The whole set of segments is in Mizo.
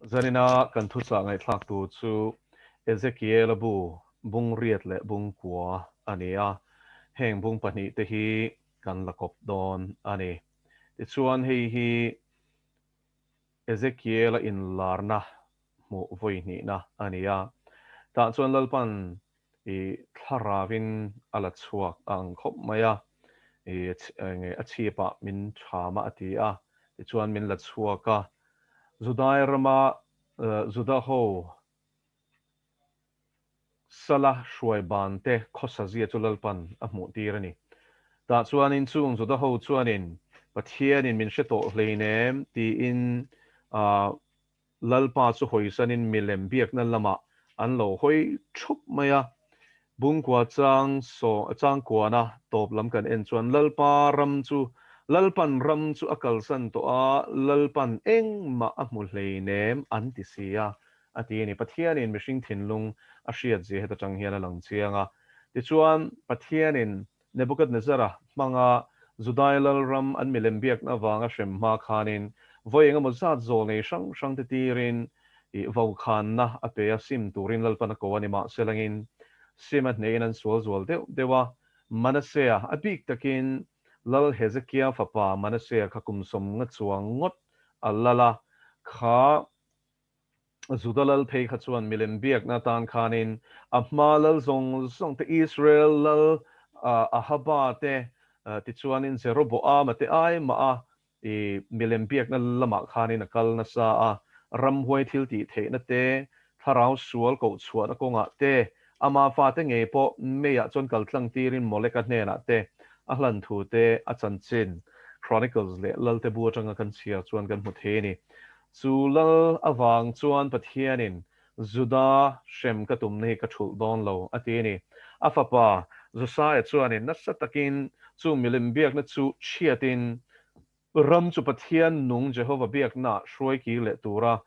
Zanina kan thuchah ngaihthlak tur chu Ezekiela bu bung riat leh bung kua a ni a, heng bung pahnihte hi kan la kawp dawn a ni. Tichuan hei hi Ezekiela inlarna hmuh vawi hnihna a ni a, tah chuan Lalpan i thlaravin a la chhuak a ang khawp mai a, i nge a chhipah min ṭham a a ti a, tichuan min la chhuak a. Judai rama Juda ho Sala hruai ban te khawsa zia chu Lalpan a hmuh tir a ni. Tah chuanin chung Juda ho chuanin Pathianin min hre tawh hleinem tiin Lalpa chu hawisanin milem biakna lamah an lo hawi thup mai a. Bungkua chang saw changkuana tawp lam kan en chuan Lalpa ram chu Lalpan ram chu a kalsan tawh a, Lalpan engmah a hmu hleinem an ti si a, a ti a ni. Pathianin mihring thinlung a hriat zia heta tang hian a lang chiang a. Tichuan, Pathianin Nebuchadnezzar-a hmanga Judai lalram an milem biakna avanga hrem hma khanin vawi engemaw zat zawl nei hrang hrang te tirin i vokhanna a pe a, sim turin Lalpan a ko a ni. Mahse langin sim a hnehin an sual zual deuh deuh a. Manasseh-a a bik takin Lal Hezekia fapa Manasseh-a kha kum 50 chuang ngawt a lal a, kha Juda lal phei kha chuan milem biakna atan khanin a hma lal zawng zawng te, Israel lal Ahaba te, tichuanin Jeroboama te ai mah a i milem biakna lamah khanin a kal nasa a, ramhuai thil tih theihna te, thlarau sual koh chhuahna kawngah te, ama fate ngei pawh meiah chuan kal tlang tirin Moleka hnenah te a hlan thu te a chanchin Chronicles leh Lalte bu atanga kan chhiar chuan kan hmu thei a ni. Chu lal avang chuan Pathianin Juda hrem ka tumna hi ka thulh dawn lo, a ti a ni. A fapa Josiah chuanin nasa takin chu milim biakna chu chhiatin ram chu Pathian nung Jehova biaknaah hruai kir leh tura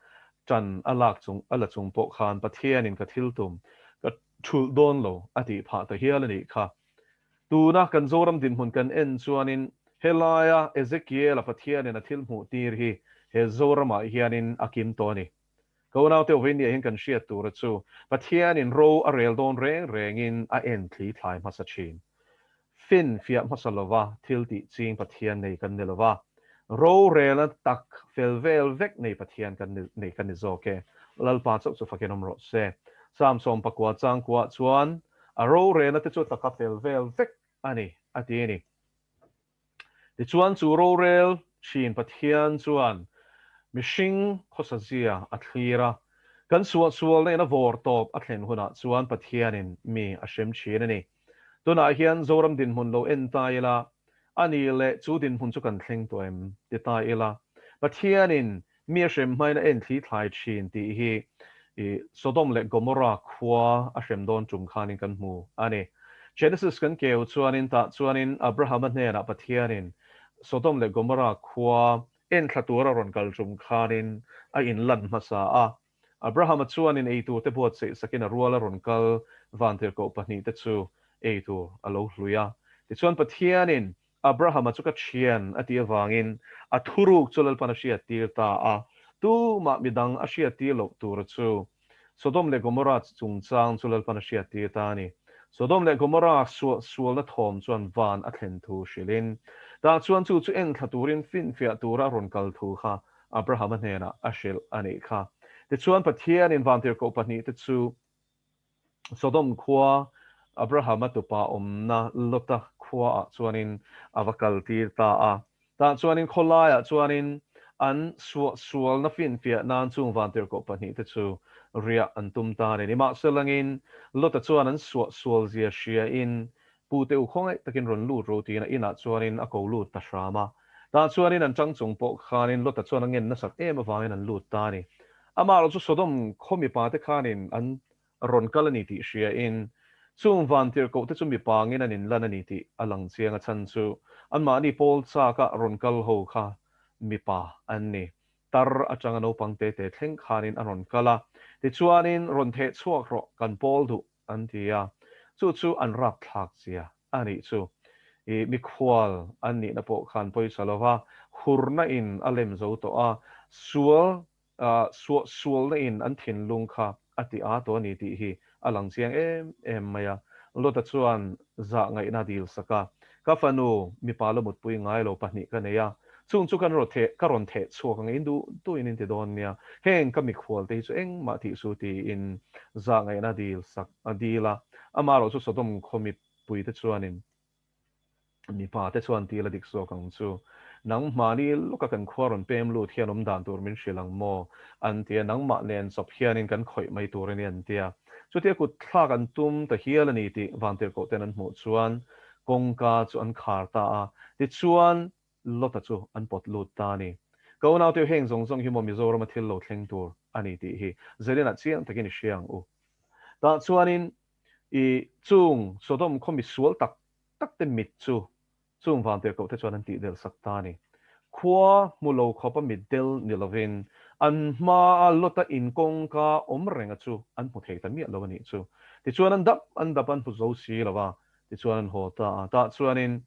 tan a lak chung a la chung pawh khan Pathianin ka thil tum ka thulh dawn lo, a tih phah ta hial a nih kha. Tuna kan Zoram dinhmun kan en chuanin helaia Ezekiel-a Pathianin a thil hmuh tir hi he Zoramah hianin a kim tawh a ni. Ka unaute Ovenia hian kan hriat tura chu Pathianin ro a rel dawn reng rengin a en thli thlai hmasa thin. Fin fiah hmasa lova thil tih ching Pathian nei kan ni lova, rorelna tak fel vel vek nei Pathian kan ni nei kan ni zawk e. Lalpa chauh chu fakin awm rawh se. Psalm 19 changkuah chuan A rorelna te chu taka fel vel vek a ni, a ti a ni. Tichuan chu rorel thin Pathian chuan mihring khawsazia a thlir a, kan suahsualna in a vawr tawp a thlen hunah chuan Pathianin mi a hrem thin a ni. Tunah hian Zoram dinhmun lo en ta ila, a ni leh chu dinhmun chu kan thleng tawh em? ti ta ila, Pathianin Mi a hrem hmain a en thli thlai thin tih hi i Sodom leh Gomorrah khua a hrem dawn tum khanin kan hmu a ni. Genesis kan keu chuanin tah chuanin Abrahama hnenah Pathianin Sodom leh Gomorrah khua en thla tura rawn kal tum khanin a inlan hmasa a. Abrahama chuanin eitur te buatsaih sakin a ruala rawn kal vantirhkoh pahnihte chu eitur a lo hlui a. Tichuan Pathianin Abrahama chu ka thian a tih avangin a thuruk chu Lalpan a hriattir ta a, tumah midang a hriattir loh tura chu Sodom leh Gomorrah chungchang chu Lalpan a hriattir ta a ni. Sodom leh Gomorrah sualna thawm chuan van a thlen thu hrilhin, tah chuan chu chu enthla turin finfiah tura a rawn kal thu kha Abrahama hnenah a hrilh a nih kha. Tichuan Pathianin vantirhkoh pahnihte chu Sodom khua Abrahama tupa awmna Lota khuaah chuanin a va kaltir ta a. Tah chuanin khawlaiah chuanin an suahsualna finfiah nan chung vantirhkoh pahnihte chu riah an tum ta a ni. Nimahselangin Lota chuan an suahsualzia hriain Pute u khawngaih takin rawn lut ro tiin a inah chuanin a ko lut ta hram a. Tah chuanin an chang chung pawh khanin Lota chuan a ngen nasat em avangin an lut ta a ni. Amah erawh chu Sodom khaw mipa te khanin an rawn kal a ni tih hriain chung vantirhkoh te chu mipa angin an inlan a ni tih a lang chiang a chhan chu anmahni pawl chaka rawn kal ho kha mipa an ni. Tar atanga naupang te te thleng khanin an rawn kal a, tichuanin rawn theh chhuak rawh kan pawl duh an ti a, chu chu an rapthlak zia a nih chu. I mikhual an nihna pawh khan pawisa lova hurna in a lem zo tawh a, sual. Suah sualna in an thinlung kha a ti â tawh a ni tih hi a lang chiang em em mai a. Lota chuan zah ngaihna a dil sak a, Ka fanu, mipa la mutpui ngai lo pahnih ka nei a, chung chu kan ka rawn theh chhuak ang in duh duhin in ti dawn nia, heng ka mikhual te hi chu engmah tih su tiin zah ngaihna a dil sak a dil a. Amaherawhchu Sodom khaw mipuite chuanin Mipa te chuan ti la dik zawk ang chu. Nangmahni lawka kan khua rawn pem lut hian awm dan tur min hrilh ang maw? An ti a, nangmah nen chawp hianin kan khawih mai tur a ni an ti a. Chutia kut thlak an tum ta hial a ni tih Vantirhkoh ten an hmuh chuan kawngka chu an khar ta a, tichuan Lota chu an pawt lut ta a ni. Ka unaute heng zawng zawng hi maw Mizorama thil lo thleng tur a ni tih hi Zelina chiang takin i hria ang u. Tah chuanin I chung Sodom khaw misual tak tak te mit chu chung vantirhkoh te chuan an tih del sak ta a ni. Khua hmu lo khawpa mit del ni lovin an hmaa Lota in kawngka awm renga chu an hmu thei ta miah lo a nih chu. Tichuan an dap an dap an hmu zo si lo a, tichuan an haw ta a. Tah chuanin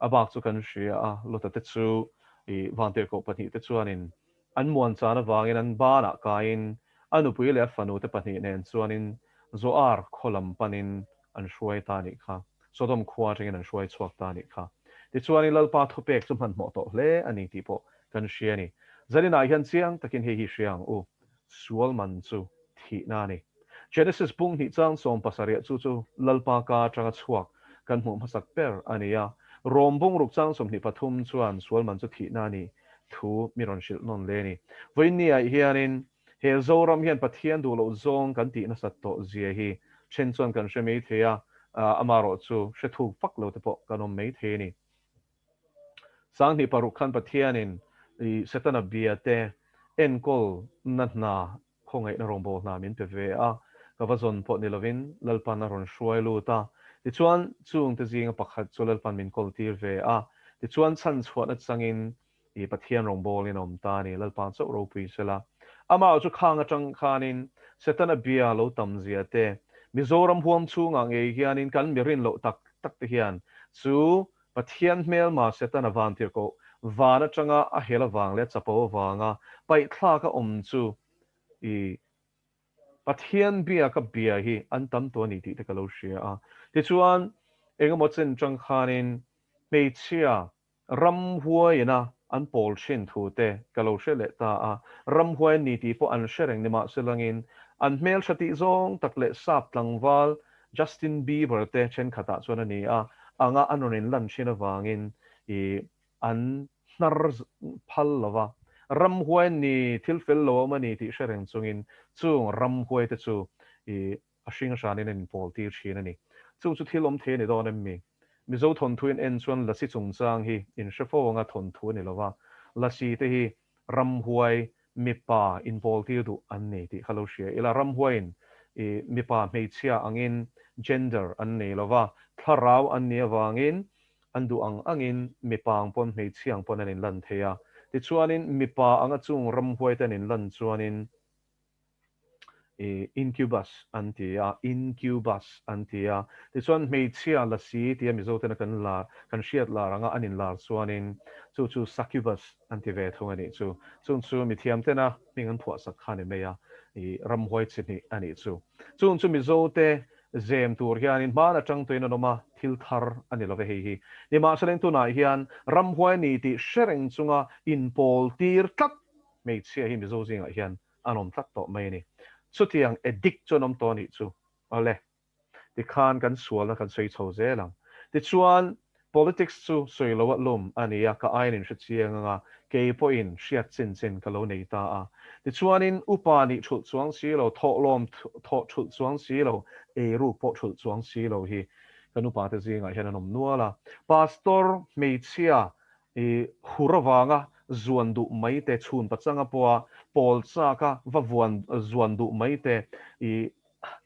a bak chu kan hria a, Lota te chu i vantirhkoh pahnihte chuanin An muan chan avangin an banah kaiin a nupui leh a fanute pahnih nen chuanin Zoar khaw lam panin an hruai ta a nih kha. Sodom khua atangin an hruai chhuak ta a nih kha. Tichuanin Lalpa thupek chu hmanhmawh tawh hle a ni tih pawh kan hria a ni. Zaninah hian chiang takin hei hi hria ang u, sual man chu thihna a ni. Genesis bung hnih chang 17 chu chu Lalpa ka atanga chhuak kan hmuh hmasak ber a ni a. Rom bung ruk chang 23 chuan sual man chu thihna a ni thu mi rawn hrilh nawn le a ni. Vawiinniah hianin he Zoram hian Pathian duh loh zawng kan tih nasat tawh zia hi then chuan kan hre mai thei a, amaherawh chu hre thuk vak lo te pawh kan awm mai thei a ni. 2006 khan Pathianin Setana bia te enkawl na hna khawngaihna rawngbâwl hna min pe ve a, ka va zawn pawh ni lovin Lalpan a rawn hruai lut a. Tichuan, chungte zinga pakhat chu Lalpan min kawltir ve a, tichuan chhan chhuahna changin i Pathian rawngbâwlin a awm ta a ni, Lalpa chauh ropui sela. Amah chu khang atang khanin Setana bia lo tam zia te, Mizoram huam chhungah ngei hianin kan mi rin loh tak tak te hian chu Pathian hmelma Setana vantirhkoh van atanga a hel avang leh a chapo avanga paihthlak a awm chu i Pathian biaka bia hi an tam tawh a ni tih te ka lo hria a. Tichuan, engemaw chen tang khanin hmeichhia ramhuaiina an pawl thin thu te ka lo hre leh ta a. Ramhuai an ni tih pawh an hre reng ni mahselangin an hmeltha tih zawng tak leh sap tlangval Justin Bieber te thenkhatah chuan a ni a, anga an rawn inlan thin avangin i an hnar phal lo va, ramhuai an ni, thil fel lo a awm a ni tih hre reng chungin chung ramhuai te chu i a hring hranin an inpawl tir thin a ni. Chung chu thil awm thei a ni dawn em mi? Mizo thawnthu in en chuan Lasi chungchang hi in hre fo anga thawnthu a ni lo va, Lasi te hi ramhuai mipa inpawltir duh an ni tih kha lo hria ila, ramhuaiin i mipa hmeichhia angin gender an nei lo va, thlarau an nih avangin an duh ang angin mipa ang pawn hmeichhia ang pawn an inlan thei a, tichuanin mipa anga chung ramhuaite an inlan chuanin i incubus an ti a, incubus an ti a, tichuan hmeichhia lasi tia Mizo tena kan lar, kan hriat lar anga an inlar chuanin chu chu succubus an ti ve thung a nih chu. Chung chu mithiam tena hming an phuahsak kha a ni mai a, i ramhuai chi hnih a nih chu. Chung chu Mizo te zem tur hianin hmaan atang tuin an awm a, thil thar a ni lo ve hei hi. Nimahsela tunah hian ramhuai a ni tih hre reng chunga inpawl tir tlat hmeichhia hi Mizo zingah hian an awm tlat tawh mai a ni. Chutiang addict chu an awm tawh a nih chu. Awle, tikhan kan sualna kan sawi chho zel ang. Tichuan, politics chu sawi loh a lum a ni a, ka aiin in hre chiang ang a, kei pawhin hriat chin chin ka lo nei ta a. Tichuanin, upa nih thulh chuang si lo, thawhlawm thawh thulh chuang si lo, eiruk pawh thulh chuang si lo hi kan upate zingah hian an awm nual a. Pastor hmeichhia I hur avanga zuan duh mai te, chhun pachanga pawha pawl chaka va vuan zuan duh mai te i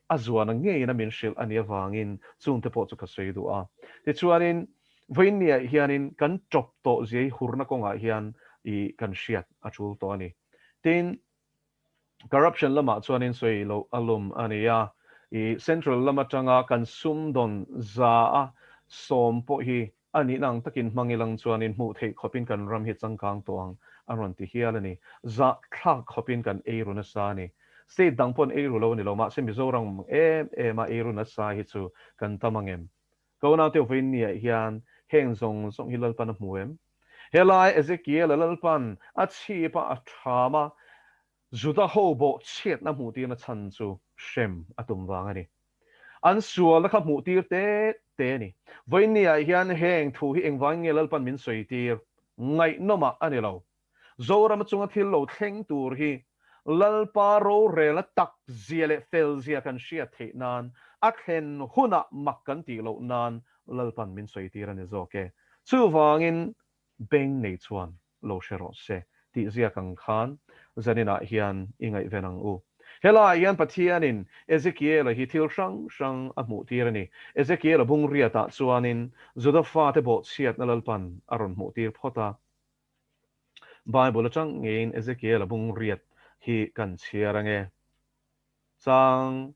a zuan ang ngeiin a min hrilh a nih avangin chungte pawh chu ka sawi duh a. Tichuanin, vawiinniah hianin kan tawp tawh zia hi hurna kawngah hian i kan hriat a tul tawh a ni. Tin, Corruption lamah chuanin sawi loh a lum a ni a, i central lam atanga kan sumdawn 100% pawh hi A nihna ang takin hmang ilang chuanin hmuh theih khawpin kan ram hi changkang tawh ang a rawn ti hial a ni. Zahthlak khawpin kan eiru nasa a ni. State dang paw'n eiru lo a ni lo, mahse Mizoram em em a eiru nasa hi chu kan tam ang em? Ka unaute vawiinniah hian heng zawng zawng hi Lalpan a hmu em? Helai Ezekiel-a Lalpan a chhip a a tham a, Juda ho bawh chhiatna hmuh tirna chhan chu hrem a tum vang a ni. An sualna kha hmuh tir te te a ni. Vawiinniah hian heng thu hi engvangin nge Lalpan min sawi tir? Ngaihnawmah a ni lo. Zorama chunga thil lo thleng tur hi Lalpa rorelna tak zia leh fel zia kan hriat theih nan, a thlen hunah mak kan tih loh nan Lalpan min sawi tir a ni zawk e. Chuvangin beng nei chuan lo hre rawh se tih ziak ang khan zaninah hian i ngaihven ang u. Helaiah hian Pathianin Ezekiela hi thil hrang hrang a hmuh tir a ni. Ezekiela bung riatah chuanin Juda fate bawhchhiatna Lalpan a rawn hmuh tir phawt a. Bible atang ngeiin Ezekiela bung riat hi kan chhiar ange. Chang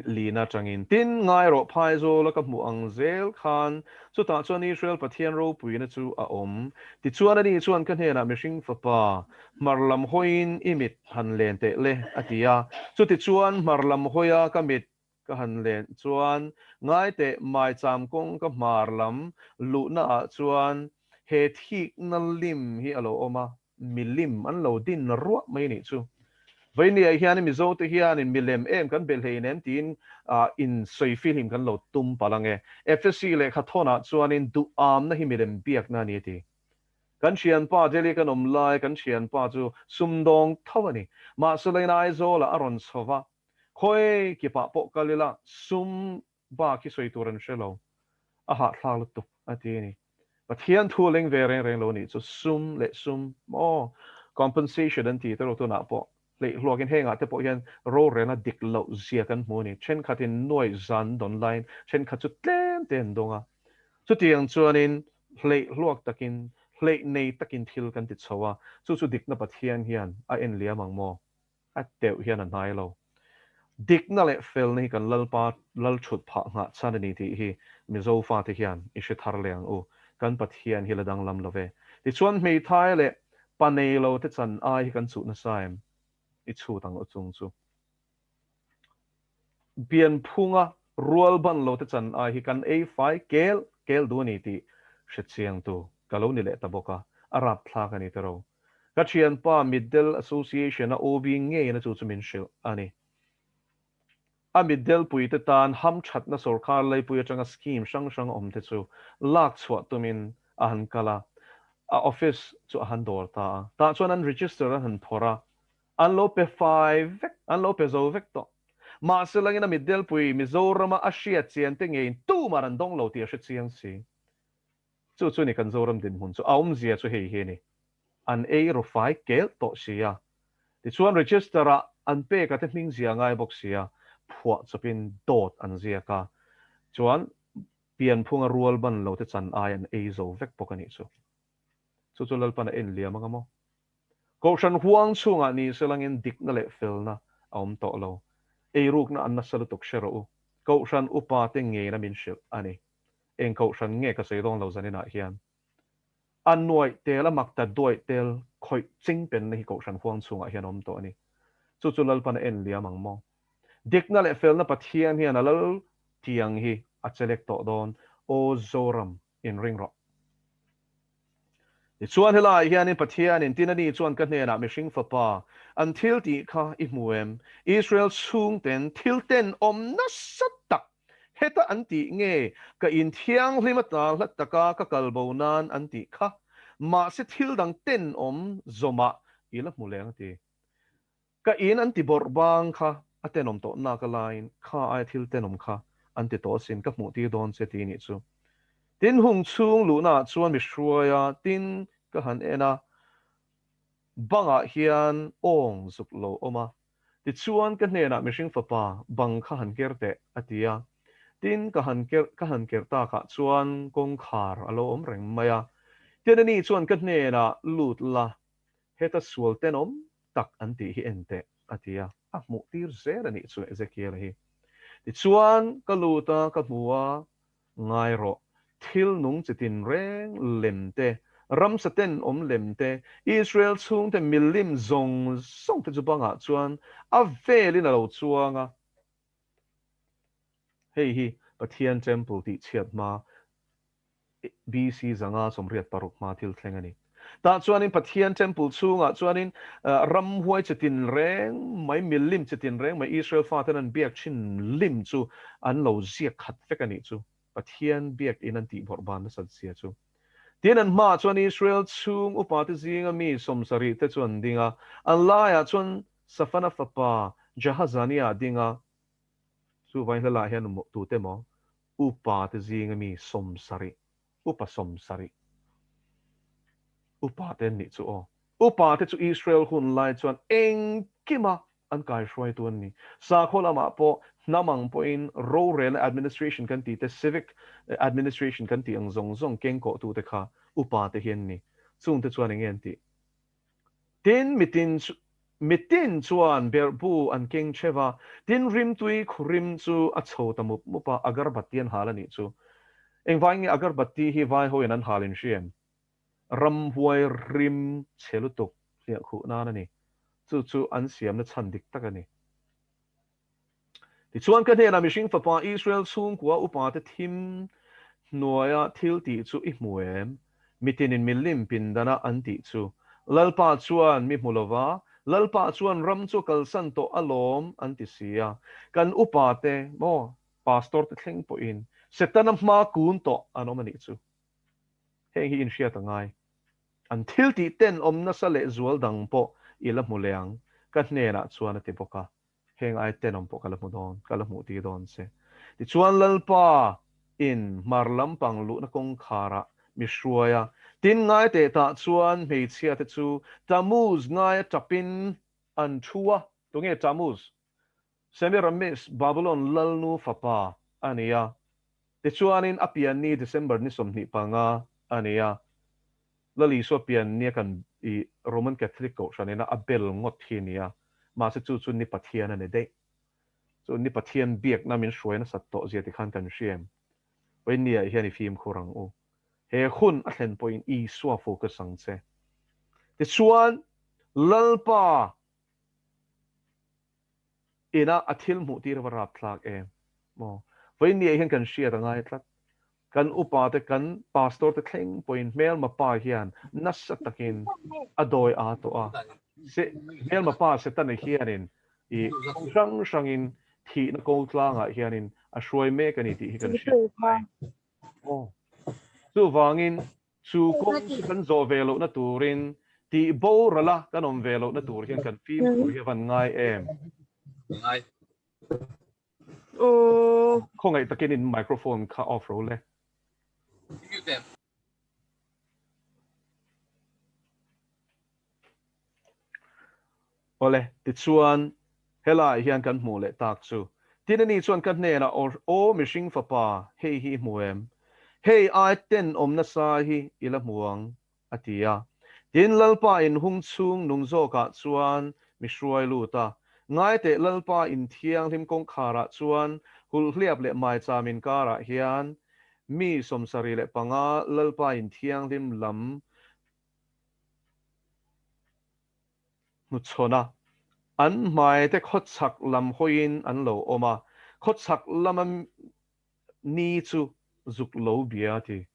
lina atangin, Tin, ngai rawh phaizawl a ka hmuh ang zel khan, chutah chuan Israel Pathian ropuina chu a awm. Tichuan ani chuan ka hnenah mihring fapa, hmar lam hawiin i mit han len teh le, a ti a. Chutichuan hmar lam hawia ka mit Ka han len chuan ngaiteh maicham kawng ka hmar lam luhna ah chuan he thikna lim hi a lo awm a, milim an lo din ruah mai nih chu. Vawinia hian Mizo te hianin milem em kan be hlein em tiin in sawi fihlim kan lo tum palh ang e. Efesi lehkha thawnah chuanin duhamna hi milem biakna a ni a ti. Kan thianpa Delhi kan awm lai kan thianpa chu sumdawng tho a ni. Mahse Lain Aizawlah a rawn chho va, Khawi kipah pawh kal ila sum bak hi sawi tur an hre lo, a hahthlak lutuk a ti a ni. Pathian thu a leng ve reng reng lo nih chu sum leh sum maw compensation an ti te ro tunah pawh hleihluakin hengah te pawh hian rorelna dik loh zia kan hmu a ni. Thenkhatin nuai zan dawn laiin thenkhat chu tlem te an dawng a. Chutiang chuanin hleihluak takin hleih nei takin thil kan ti chho a, chu chu dikna Pathian hian a en liam ang maw? A teuh hian a hnai lo. Dikna leh felna hi kan Lalpa lal thut phah nghah chhan a ni tih hi Mizo fate hian i hre thar leh ang u. Kan Pathian hi la danglam lo ve. Tichuan hmeithai leh pa nei lo te chan ai hi kan chuh nasa em? I chhut ang u chung chu. Pianphunga rual ban lo te chan ai hi kan ei fai kel kel duh a ni tih hre chiangtu ka lo ni leh ta bawk a, a rapthlak a ni tiro. Ka thianpa Mitdel Association a OB ngeiin a chu chu min hrilh a ni. A mitdel puite tan hamthatna sawrkar laipui atanga scheme hrang hrang awm te chu lak chhuah tumin a han kal a, a office chu a han dawr ta a. Tah chuan an register an han phawrh a, an lo pe fai vek, an lo pe zo vek tawh. Mahse langin a mitdel pui Mizorama a hriat chian te ngeiin tumah an dawng lo tih a hre chiang si. Chu chu ni kan Zoram dinhmun chu a awmzia chu hei hi a ni. An ei ru fai kel tawh si a. Tichuan register ah an pek a te hming zia ngai bawk si a, phuah chawpin dawt an ziak a. Chuan pianphunga rual ban lo te chan ai an ei zo vek bawk a nih chu. Chu chu Lalpan a en liam anga maw? Kohhran huang chhungah ni selangin dikna leh felna a awm tawh lo. Eirukna an nasa lutuk hre rawh u. Kohhran upa te ngeina min hrilh a ni. Eng kohhran nge ka sawi dawn lo zaninah hian? A nuaih tel, a mak ta duaih tel, khawih ching penna hi kohhran huang chhungah hian a awm tawh a ni. Chu chu Lalpan a en liam ang maw? Dikna leh felna Pathian hian a lal tiang hi a chelek tawh dawn, Aw Zoram, inring rawh. Tichuan helaiah hianin Pathianin tin ani chuan ka hnenah mihring fapa, an thil tih kha i hmu em? Israel chhungten thil tenawm nasa tak Heta an tih nge ka in thianghlim ata hla taka ka kal bo nan an tih kha, mahse thil dang tenawm zawmah i la hmu leng a ti. Ka in an ti bawrh bang kha a tenawm tawh nak a laiin kha aia thil tenawm kha an ti tawh asin ka hmuh tir dawn che ti nih chu. Tin hung chhung luhna ah chuan mi hruai a, tin ka han en a, bangah hian awng zuk lo awm a, Tichuan ka hnenah mihring fapa bang kha han ker teh, a ti a. Tin, ka han ker ka han ker takah chuan kawngkhar a lo awm reng mai a. Tin, ani chuan ka hnenah lut la, heta sual tenawm tak an tih hi en teh, a ti a. A hmuh tir zel a nih chu Ezekiel hi. Tichuan, ka lut a, ka hmu a, ngai rawh, thil nung chi tinreng lem te, ramsa tenawm lem te, Israel chhungte milim zawng zawng te chu bangah chuan a velin a lo chuang a. Hei hi Pathian Temple tihchhiat hma BC 586 hma thil thleng a ni. Tah chuanin Pathian Temple chhungah chuanin ramhuai chi tinreng mai, milim chi tinreng mai Israel faten an biak thin lim chu an lo ziak khat vek a nih chu. Pathian biakin an tihbawrh ban nasat zia chu. Tin, an hmaah chuan Israel chhung upate zinga mi 70 te chu an ding a, an laiah chuan Safana fapa Jahazania a ding a, Chuvangin hla lah hian tute maw upa te zinga mi 70, upa 70, upa te an nih chu aw. Upa te chu Israel hun lai chuan engkima an kaihruaitu an ni. Sakhaw lamah pawh hnam ang pawhin rorelna administration kan tih te, civic administration kan tih ang zawng zawng kengkawhtute kha upa te hi an ni. Chungte chuan enge an tih? Tin, mitin mitin chuan berhbu an keng theuh a, tin rimtui khurim chu a chho ta mup mup a, agarbatti an hal a nih chu. Engvai nge agarbatti hi vai hoin an hal in hria em? Ramhuai rim chhe lutuk hliah khuh nan a ni. Chu chu an siamna chhan dik tak a ni. Tichuan ka hnenah mihring fapa Israel chhungkua upate thim hnuaia thil tih chu i hmu em? Mitinin milim pindana an tih chu. Lalpa chuan mi hmu lova, Lalpa chuan ram chu a kalsan tawh alawm an ti si a. Kan upate, maw, pastor te thleng pawhin Setana hma kun tawh an awm a nih chu. Heng hi inhriat a ngai. An thil tih ten awm nasa leh zual dang pawh i la hmu leh ang, ka hnenah chuan a ti bawk a. Heng ai tenawm pawh ka la hmu dawn, ka la hmuh tir dawn che. Tichuan Lalpa in hmar lampang luhna kawngkharah mi hruai a, tin ngai teh tah chuan hmeichhia te chu Tammuz ngaia tapin an thu a. Tunge Tammuz? Semiramis, Babylon lalnu fapa a ni a. Tichuanin a pianni December ni 25 a ni a. Lal Isua piannia kan i Roman Catholic kohhran ina a bel ngawt hi a ni a, mahse chu chu ni Pathian a ni daih. Chu ni Pathian biakna min hruai nasat tawh zia tikhan kan hria em? Vawinia hian i fimkhur ang u. He hun a thlen pawhin Isua focus ang che. Tichuan, Lalpa Ina a thil hmuh tir ava rap thlak em maw? Vawinia hian kan hriat a ngai tlat. Kan upa te, kan pastor te thleng pawhin hmelma pa hian nasa takin a dawi aa tawh a. Se, hmelma pa Setana hianin i kawng hrang hrangin thihna ko tlangah hianin a hruai mek a ni tih hi kan hriat a ngai. Aw. Chuvangin Chu kawng chu kan zawh ve lohna turin tih boral a kan awm ve lohna tur hian kan fimkhur hi a van ngai em? Khawngaih takin in microphone kha off ro le. Awle, tichuan, helaiah hian kan hmuh leh tak chu. Tin ani chuan ka hnenah, Aw mihring fapa, hei hi i hmu em? Hei ai tenawm nasa hi i la hmu ang, a ti a. Tin, Lalpa inhung chhung nung zawkah chuan mi hruai lut a. Ngaiteh Lalpa inthianghlim kawngkharah chuan hulhliap leh maicham inkarah hian mi 75 Lalpa inthianghlim lam hnuchhawn a, an hmaite khawchhak lam hawiin an lo awm a, khawchhak lama ni chu zuk lo bia a ti.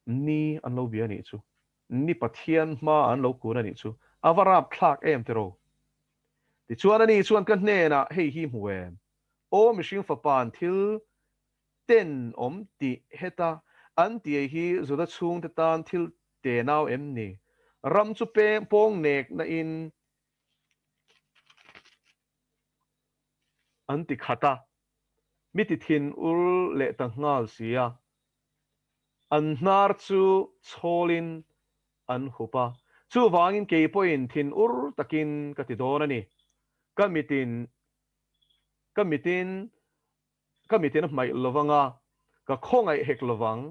Ni an lo bia a nih chu. Ni Pathian hma an lo kun a nih chu. A va rapthlak em tiraw? Tichuan ani chuan ka hnenah hei hi hmu em? Aw mihring fapa'n thil tenawm tih heta an tih hi Juda chhungte tan thil tenau em ni? Ram chu peng pawng nekna in an ti khat a, mi ti thin ur leh ta nghal si a, an hnar chu chhawlin an hup a, chuvangin kei pawhin thin ur takin ka ti dawn a ni. Ka mitin ka mitin Ka mitin a hmaih lovang a, ka khawngaih hek lovang.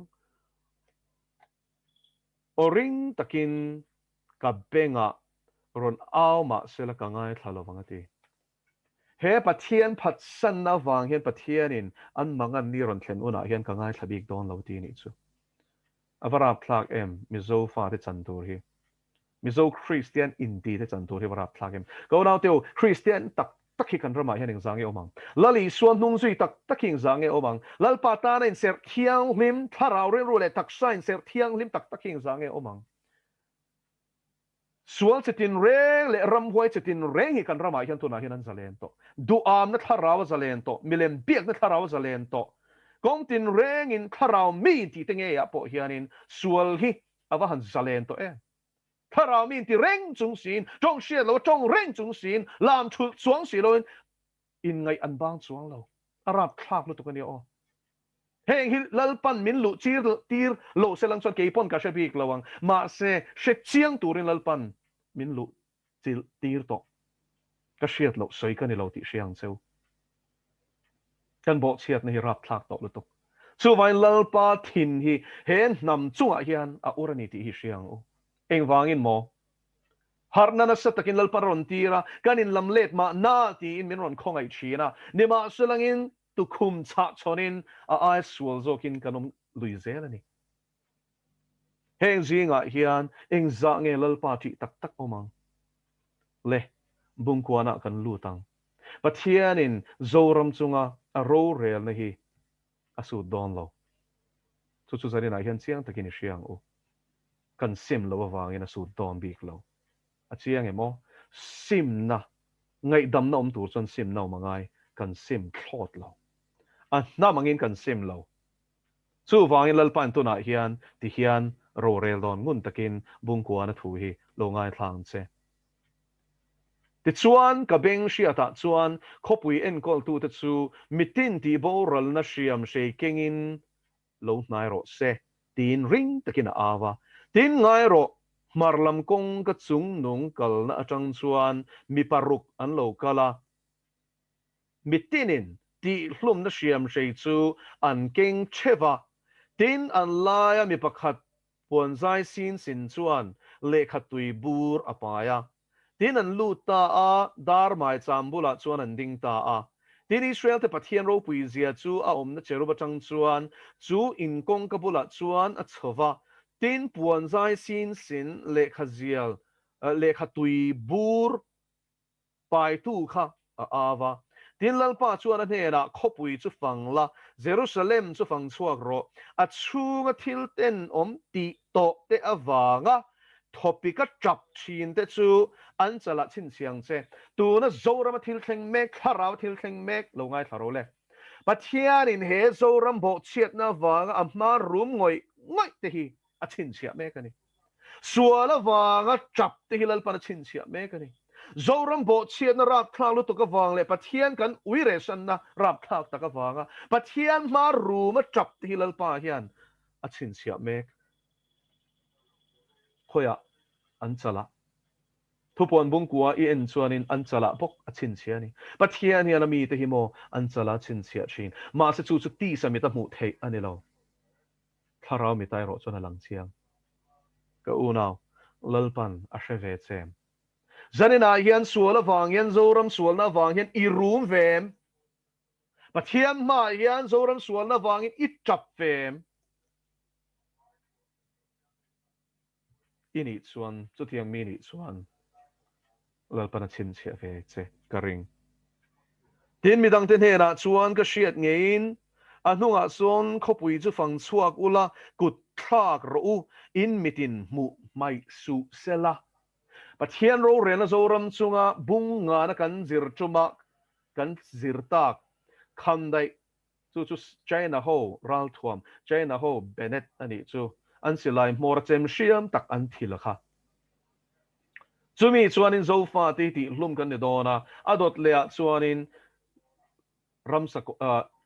Aw ring takin ka bengah rawn au mah sela ka ngaithla lovang a ti. He Pathian phatsanna avang hian Pathianin an mangan ni rawn thlen hunah hian ka ngaithla bik dawn lo ti nih chu. A va rapthlak em Mizo fate chan tur hi. Mizo Kristian inti te chan tur hi a va rapthlak em. Ka unaute u, Kristian tak tak hi kan ramah hian engzah nge awm ang? Lal Isua hnung zui tak tak hi engzah nge awm ang? Lalpa tana inserh thianghlim, thlarau rilru leh taksa inserh thianghlim tak tak hi engzah nge awm ang? Sual chi tin reng leh ramhuai chi tin reng hi kan ramah hian tunah hian an zalen tawh. Duhamna thlarau a zalen tawh, milem biakna thlarau a zalen tawh. Kawng tin rengin thlarau mi tih te ngeiah pawh hianin sual hi a va han zalen tawh em. Thlarau mi inti reng chung siin, tawng hriat lo a tawng reng chung siin, lam thulh chuang si loin inngaih an bang chuang lo. A rapthlak lutuk a nia aw. Heng hi Lalpan min luh chir tir lo se lang chuan kei pawn ka hre bik lo ang. Mahse, hre chiang turin Lalpan min luh chilh tir tawh. Ka hriat loh sawi ka ni lo tih hria ang cheu. Kan bawhchhiatna hi rapthlak tawh lutuk. Chuvangin Lalpa thin hi he hnam chungah hian a ur a ni tih hi hria ang u. Engvangin maw? Harhna nasa takin Lalpan a rawn tir a, kan inlam let mahna tiin min rawn khawngaih thin a. Nimahselangin tukhum chhah chhawnin a aia sual zawkin kan awm lui zel a ni. Heng zingah hian engzah nge Lalpa ṭih tak tak awm ang? Le, Bungkuanah kan lut ang. Pathianin Zoram chunga a rorelna hi a sut dawn lo. Chu chu zaninah hian chiang takin i hria ang u. Kan sim loh avangin a sut dawn bik lo. A chiang em aw? Simna, ngaihdamna awm tur chuan simna awm a ngai, kan sim thlawt lo. A hnam angin kan sim lo. Chuvangin Lalpain tunah hian ti hian rorel dawn ngun takin Bungkuana thu hi lo ngaithla ang che. Tichuan, ka beng hriatah chuan khawpui enkawltute chu mitin tih boralna hriam hrei kengin lo hnai rawh se, tiin ring takin a au a. Tin, ngai rawh, hmar lam kawng ka chung nung kalna atang chuan mi paruk an lo kal a, mitinin tihhlumna hriamhrei chu an keng theuh a. Tin, an laia mi pakhat puanzai sin sin chuan lehkha tui bur a pai a. Tin an lut ta a, dar maicham bulah chuan an ding ta a. Tin Israel-te Pathian ropui zia chu a awmna cherub atang chuan chu in kawngka bulah chuan a chho va, tin puanzai sin sin lehkha zial lehkha tui bur paitu kha a au a. Tin Lalpa chuan a hnenah, Khawpui chu fang la, Jerusalem chu fang chhuak rawh, a chhunga thil tenawm tih tawh te avanga Thawpika tap thin te chu an chalah chhinchhiang che. Tuna Zorama thil thleng mek, thlarau thil thleng mek lo ngaithla ro le. Pathianin he Zoram bawhchhiatna avanga a hma rum ngawih ngawih te hi a chhinchhiah mek a ni. Sual avanga tap te hi Lalpan a chhinchhiah mek a ni. Zoram bawhchhiatna rapthlak lutuk avang leh Pathian kan uiresanna rapthlak tak avanga Pathian hma ruma tap te hi Lalpa hian a chhinchhiah mek. Khawiah an chalah. Thupuan bungkua i en chuanin an chalah bawk a chhinchhiah a ni. Pathian hian a mite hi maw an chalah a chhinchhiah thin. Mahse chu chu tisa mit a hmuh theih a ni lo. Thlarau mita erawh chuan a lang chiang. Ka unau, Lalpan a hre ve che em? Zaninah hian sual avang hian, Zoram sualna avang hian i rum ve em? Pathian hmaah hian Zoram sualna avangin i tap ve em? I nih chuan, chutiang mi nih chuan Lalpan a chhinchhiah ve che ka ring. Tin, midangte hnenah chuan ka hriat ngeiin a hnungah sawn khawpui chu fang chhuak ula, kut thlak rawh u, in mitin hmuh hmaih suh sela. Pathian rorelna Zoram chunga bung ngana kan zir tumah kan zir tak kham daih Chu chu China ho ralthuam, China ho Bennett a nih chu. An silai hmawr a chem hriam tak an thil a kha. Chumi chuanin Zofa te hi tihhlum kan ni dawn a, a dawt leh ah chuanin ramsa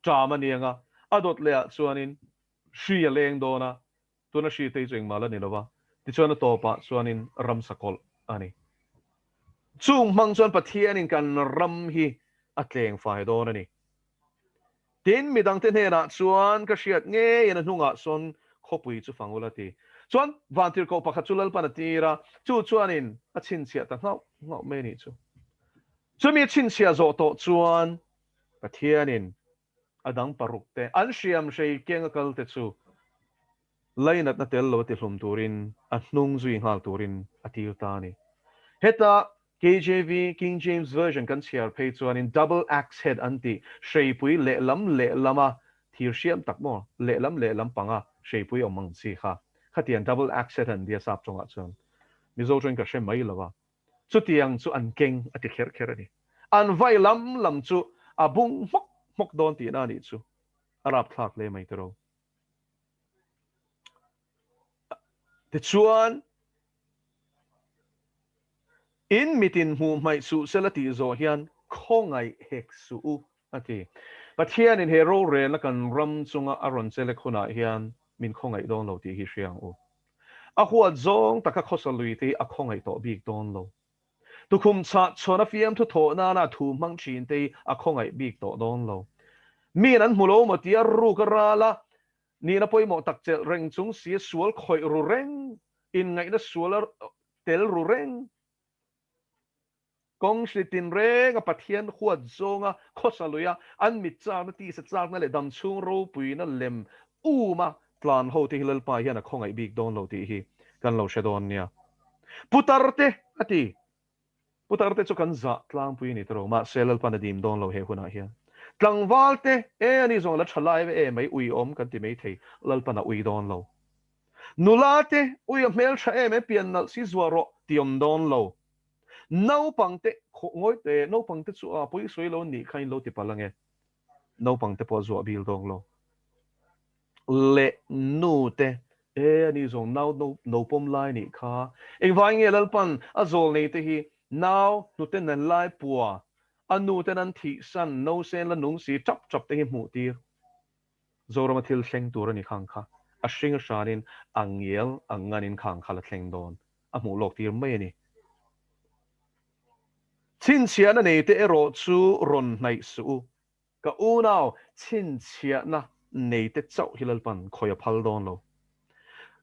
ṭam a niang a, a dawt leh ah chuanin hri a leng dawn a, tuna hri te hi chu engmah la ni lo va, tichuan a tawpah chuanin ramsa kawlh a ni. Chung hmang chuan Pathianin kan ram hi a tleng fai dawn a ni. Tin, midangte hnenah chuan ka hriat ngeiin a hnungah sawn khawpui chu fang ula ti. Chuan vantirhkoh pakhat chu Lalpan a tir a, chu chuanin a chhinchhiah ta nghauh nghauh mai a nih chu. Chumi chhinchhiah zawh tawh chuan Pathianin a dang parukte an hriam hrei keng a kalte chu lainatna tel lo a tihlum turin a hnung zui nghal turin a tir ta a ni. Heta KJV, King James Version, kan chhiar phei chuanin double axe head an tih hreipui lehlam lehlama thir hriam tak maw lehlam lehlam panga hreipui awm ang chi kha khatiang double axe head an tia sap tawngah chuan Mizo tawngin ka hre mai lo a. Chutiang chu an keng a ti kher kher a ni. An vai lam lam chu a bung hmawk hmawk dawn tihna a nih chu. A rapthlak hle mai tiro. Tichuan, in mitin hmuh hmaih suh sela tih zawh hian khawngaih hek suh u a ti. Pathianin he rorelna kan ram chunga a rawn chelek hunah hian min khawngaih dawn lo tih hi hria ang u. A huat zawng taka khawsa lui te hi a khawngaih tawh bik dawn lo. Tukhum chhah chhawn a fiamthu thawh nana thu hmang thin te hi a khawngaih bik tawh dawn lo. Miin an hmu lo maw tia ruk a ral a, nihna pawimawh tak chelh reng chung si a sual khawih ru reng, inngaihna sual a tel ru reng. Kawng hri tinreng a Pathian huat zawnga khawsa luia an mit chakna, tisa chakna leh damchhung ropuina lem uma tlan ho te hi Lalpa hian a khawngaih bik dawn lo tih hi kan lo hre dawn nia. Putar te a ti. Putar te chu kan zah tlangpui a ni tawh lo, mahse Lalpa'n a dim dawn lo he hunah hian. Tlangval te, e ani zawng la tha lai ve e mai uiawm kan ti mai thei, Lalpa'n a ui dawn lo. Nula te, ui a hmel tha em e pian nalh si zuah rawh ti awm dawn lo. Naupangte, ngawi teh, naupangte chu a pawi sawi lo nih kha in lo ti palh ange. Naupangte pawh a zuah bil dawng lo. Leh nu te, e ani zawng nau no no pawm lai nih kha. Engvai nge Lalpan a zawl nei te hi nau hnute nen lai pua a nu ten an thihsan nosen la nung si tap tap te hi hmuh tir. Zorama thil thleng tur a ni khang kha. A hring a hranin a ngial a nganin khang kha la thleng dawn. A hmuh lawk tir mai a ni. Chhinchhiahna neite erawh chu rawn hnaih suh u. Ka unau chhinchhiahna neite chauh hi Lalpan khawi a phal dawn lo.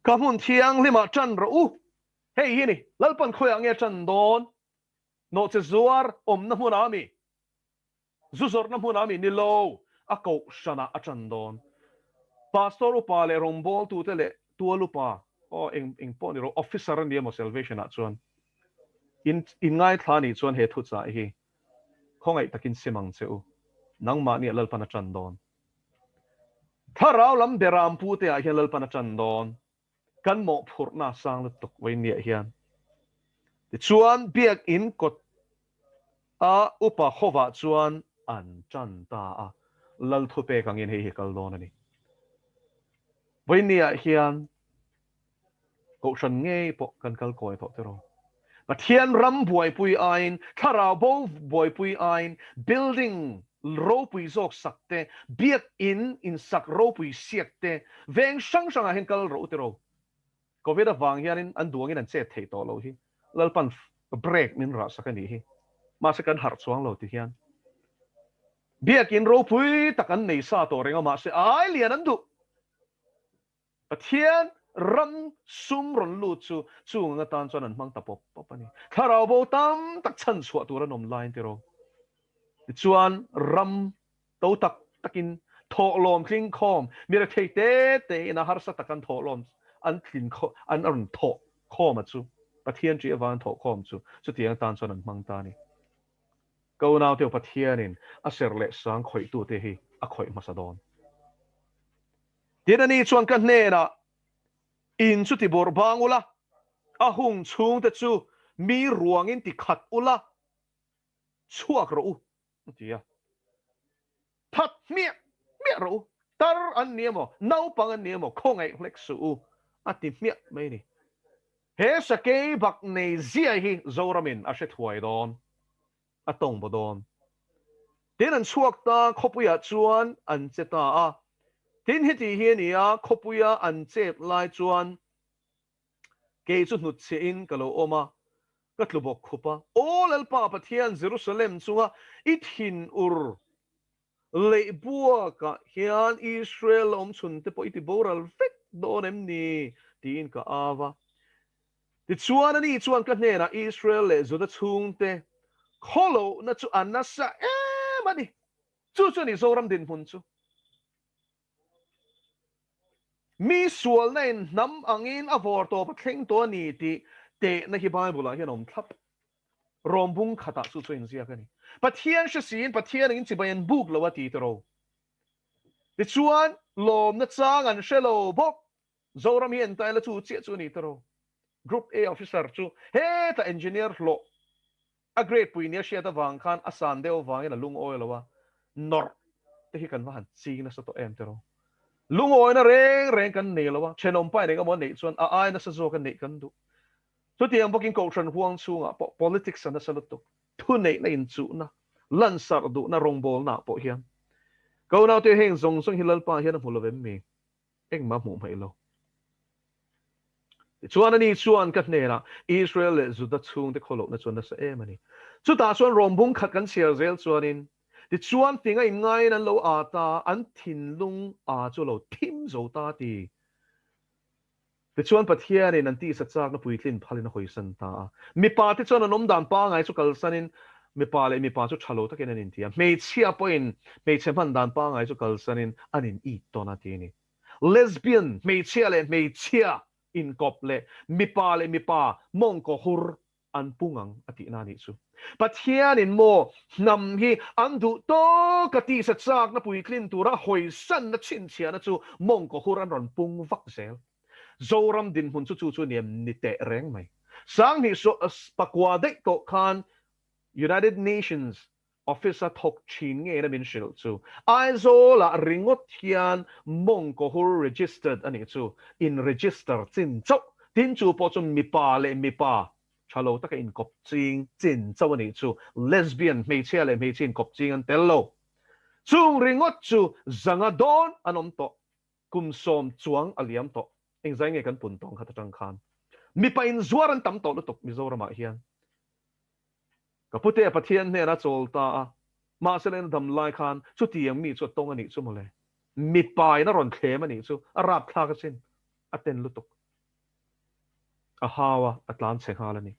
Ka hmun thianghlimah ṭan rawh u. Hei hi a ni, Lalpan khawiah nge a ṭan dawn? Nawhche zuar awmna hmunah a mi? Zu zawrhna hmunah mi ni lo, a kohhranah a ṭan dawn. Pastor upa leh rawngbawltute leh tual upa, aw eng eng pawh ni rawh, officer a ni emaw salvation ah chuan in in ngaithla nih chuan he thuchah hi khawngaih takin sim ang che u. Nangmahni ah Lalpan a ṭan dawn. Thlarau lam beram pute ah hian Lalpan a ṭan dawn. Kan mawhphurhna a sang lutuk vawinia hian. Tichuan, biakinn kawt a upa hovah chuan an tan ta a, Lal thupek angin hei hi kal dawn a ni. Vawinia hian Kohhran ngei pawh kan kal kawi tawh tiraw. Pathian ram buaipui aiin, thlarau bo buaipui aiin, building ropui zawk sak te, biakinn insak ropui siak te, veng hrang hrangah hian kal rawh u tiraw. Covid avang hianin an duangin an chet theih tawh loh hi. Lalpan break min rah sak a nih hi. Mahse kan harh chuang lo ti hian. Biakinn ropui tak an nei sa tawh reng a, mahse ai lian an duh. Pathian ram sum rawn lut chu chung ang atan chuan an hmang ta pawp pawp a ni. Thlarau bo tam tak chhan chhuah tur an awm laiin tiraw. Tichuan ram to tak takin thawhlawm tling khawm, mi rethei te te in a harsa tak an thawhlawm an tlin khaw an rawn thawh khawm a chu Pathian ṭih avang thawh khawm chu chutiang atan chuan an hmang ta a ni. Ka unaute Pathianin a serh leh sang khawihtute hi a khawih hmasa dawn. Tin, ani chuan ka hnenah, In chu ti bawrh bang ula, a hung chhungte chu mi ruangin ti khat ula, chhuak rawh u, a ti a. That hmiah hmiah rawh u, tar an ni emaw, naupang an ni emaw, khawngaih hlek suh u, a ti hmiah mai a ni. He sakei bak nei zia hi Zoramin a hre thuai dawn. a tawng baw dawn. Tin an chhuak ta, khawpuiah chuan an che ta a. Tin heti hi a ni a, khawpuia an chet lai chuan kei chu hnutchhiahin ka lo awm a, ka tlu bawk khup a. Aw Lalpa Pathian, Jerusalem chunga i thinur Leihbuakah hian Israel la awm chhun te pawh i ti boral vek dawn em ni? tiin ka au a. Tichuan ani chuan ka hnenah Israel leh Juda chhungte Khawlohna chu a nasa em a ni. Chu chu a ni Zoram dinhmun chu. Mi sualna in hnam angin a vawr tawp a thleng tawh a ni tih tehna hi Bible ah hian a awm thlap. Rom bung khatah chu chu a inziak a ni. Pathian hre siin Pathian angin chibai an buk lo a ti tiraw. Tichuan, lawmna chang an hre lo bawk. Zoram hi en ta ila chu chiah chu a ni tiraw. Group A officer chu hetah engineer hlawh a grade pui nia hriat avang khan a san deuh avangin a lungawi lo a, nawrh te hi kan va han ching nasa tawh em tiraw. Lungawina reng reng kan nei lo a, thenawm pa in engemaw a neih chuan a ai nasa zawk a neih kan duh. Chutiang bawkin Kohhran huang chhungah pawh politics a nasa lutuk, thuneihna inchuhna, lansarh duhna rawngbawlnaah pawh hian ka unaute heng zawng zawng hi Lalpa hian a hmu lo em mi? Engmah hmuh hmaih lo. Tichuan ani chuan ka hnenah Israel leh Juda chhungte khawlohna chu a nasa em a ni. Chutah chuan Rom bung khat kan chhiar zel chuanin, Tichuan tinga inngaiin an lo â ta, an thinlung â chu lo thim zo ta ti. Tichuan Pathianin an tisa chakna puitlin phalin a hawisan ta a. Mipa te chuan an awmdan pangai chu kalsanin mipa leh mipa chu tha lo takin an inti a, hmeichhia pawhin hmeichhe hman dan pangai chu kalsanin an in it tawn a ti a ni. Lesbian, hmeichhia leh hmeichhia inkawp leh mipa leh mipa mawngkaw hur an pung ang a tihna a nih chu. Pathianin maw hnam hi an duh tawk a tisa chakna puitlin tura hawisanna chhinchhiahna chu mawngkaw hur an rawn pung vak zel. Zoram dinhmun chu chu chu niam ni teh reng mai. Sanghnih pakua daih tawh khan United Nations Office a thawk thin ngei na min hrilh chu Aizawl ah ringawt hian mawngkaw hur registered a nih chu, in register chin chauh, tin chu pawh chu mipa leh mipa tha lo taka inkawp ching chin chauh a nih chu, lesbian hmeichhia leh hmeichhia inkawp ching an tel lo. Chung ringawt chu zanga dawn an awm tawh, kum sawm chuang a liam tawh, engzai nge kan pun tawng khat atang khan mipa inzuar an tam tawh lutuk Mizoram ah hian. Ka pute Pathian hnenah chawl ta a, mahse lehna dam lai khan chutiang mi chu a tawng a nih chu mawle. Mipa in a rawn thlem a nih chu, a rapthlak asin, a ten lutuk. A hau a, a tlan chhe nghal a ni.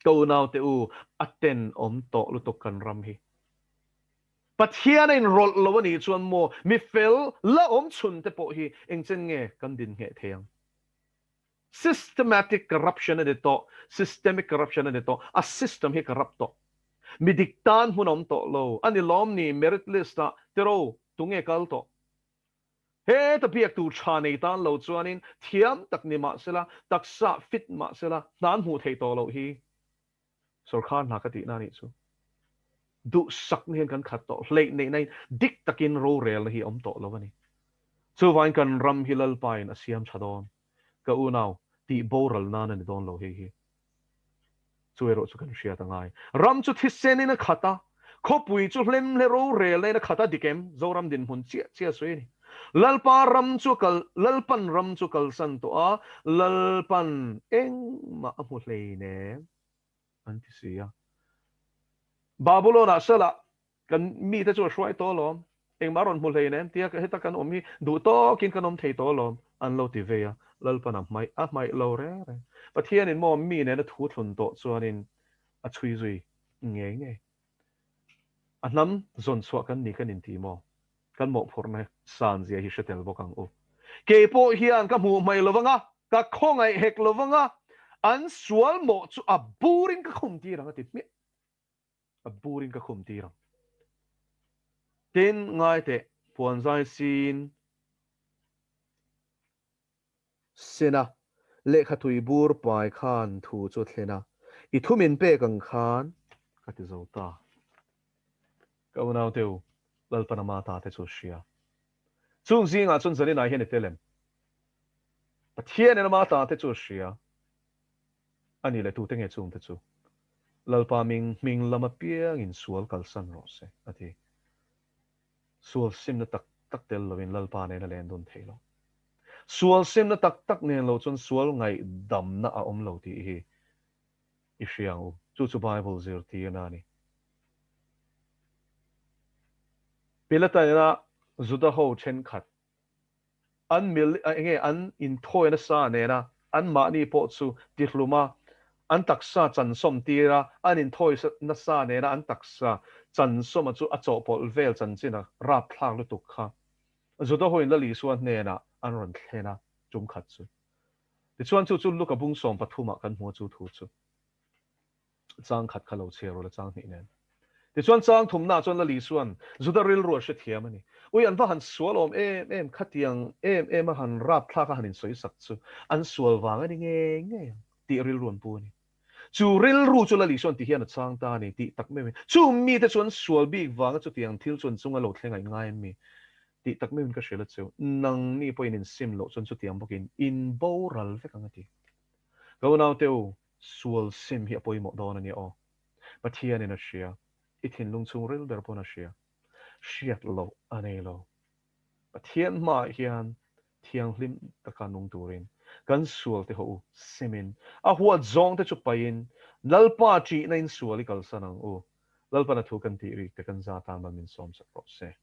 Ka unaute u, a ten awm tawh lutuk kan ram hi. Pathian a inrawlh lo a nih chuan maw mi fel la awm chhun te pawh hi engchen nge kan din ngheh thei ang? Systematic corruption a ni tawh, systemic corruption a ni tawh, a system hi corrupt tawh. Mi dik tan hmun a awm tawh lo, a ni lawm ni merit list ah tiro tunge kal tawh? Heta biak tur tha nei tan lo chuanin thiam tak ni mahsela, taksa fit mahsela hna an hmuh theih tawh loh hi sorkar hna ka tihna a nih chu. Duhsakna hian kan khat tawh, hleih neihna in dik takin rorelna hi a awm tawh lo a ni. Chuvangin kan ram hi Lalpa in a siam tha dawn. Ka unau, tih boral nan a ni dawn lo hei hi. Chu erawh chu kan hriat a ngai. Ram chu thisen in a khat a, khawpui chu hlemhle rorelna in a khat a, dik em? Zoram dinhmun chiah chiah sawi a ni. Lalpa ram chu kal, Lalpan ram chu kalsan tawh a, Lalpan engmah a hmu hleinem an ti si a. Babulon-ah salah Kan mite chu a hruai tawh alawm, engmah a rawn hmu hlein em tia heta kan awm hi duh tawkin kan awm thei tawh alawm an lo ti vei a, Lalpan a hmaih a hmaih lo reng reng. Pathianin maw mi nena thu thlun tawh chuanin a chhui zui ngei ngei. A hnam zawn chhuah kan ni kan inti maw? Kan mawhphurhna san zia hi hre tel bawk ang u. Kei pawh hian ka hmuh hmaih lo vanga, ka khawngaih hek lo vanga, an sual mawh chu a burin ka khum tir ang a ti hmiah. A burin ka khum tir ang. Tin, ngai teh, puanzai sin sena lehkha tui bur pai khan thu chu a thlen a, I thu min pek ang khan ka ti zo ta. Ka unaute u, Lalpan ama ta te chu hria. Chung zingah chuan zaninah hian i tel em? Pathianin ama ta te chu hria. A ni leh tute nge chungte chu? Lalpa ming hming lam apiangin sual kalsan rawh se, a ti. Sual simna tak tak tel loin Lalpa nen a len dun thei lo. Sual simna tak tak nen lo chuan sual ngaihdamna a awm lo tih hi i hria ang u. Chu chu Bible zirtirna a ni. Pilata ina Juda ho thenkhat An mil enge an inthawi nasa nena anmahni pawh chu tihluma An taksa chansawm tir a, an inthawi nasa nena an taksa chansawma chu a chawhpawlh vel chanchin a rapthlak lutuk kha. Juda hoin Lal Isua hnenah an rawn thlen a, tum khat chu. Tichuan chu chu Luka bung 13 ah kan hmu a chu thu chu. Chang khat kha lo chhiar ula chang hnih nen. Tichuan chang thumnaah chuan Lal Isua'n Juda rilru a hrethiam a ni. Ui an va han sual awm em em khatiang em em a han rapthlak a han insawisak chu an sual vang a ni ngei ngei ang tih rilru an pu a ni. Chu rilru chu Lal Isua'n ti hian a chang ta a ni tih tak meuhin chu mite chu an sual bik vanga chutiang thil chu an chunga lo thleng a inngai em mi tih tak meuhin ka hrilh a cheu. Nangni pawhin insim loh chuan chutiang bawkin in boral vek ang a ti. Ka unaute u, Sual sim hi a pawimawh dawn a nia aw. Pathianin a hria, i thinlung chhungril ber pawn a hria. Hriat loh a nei lo. Pathian hmaah hian thianghlim taka nung turin kan sual te haw u simin, a huat zawng te chu paihin Lalpa ṭihna in sual i kalsan ang u. Lalpan a thu kan tih rik te kan za tan man min sawmsak rawh se.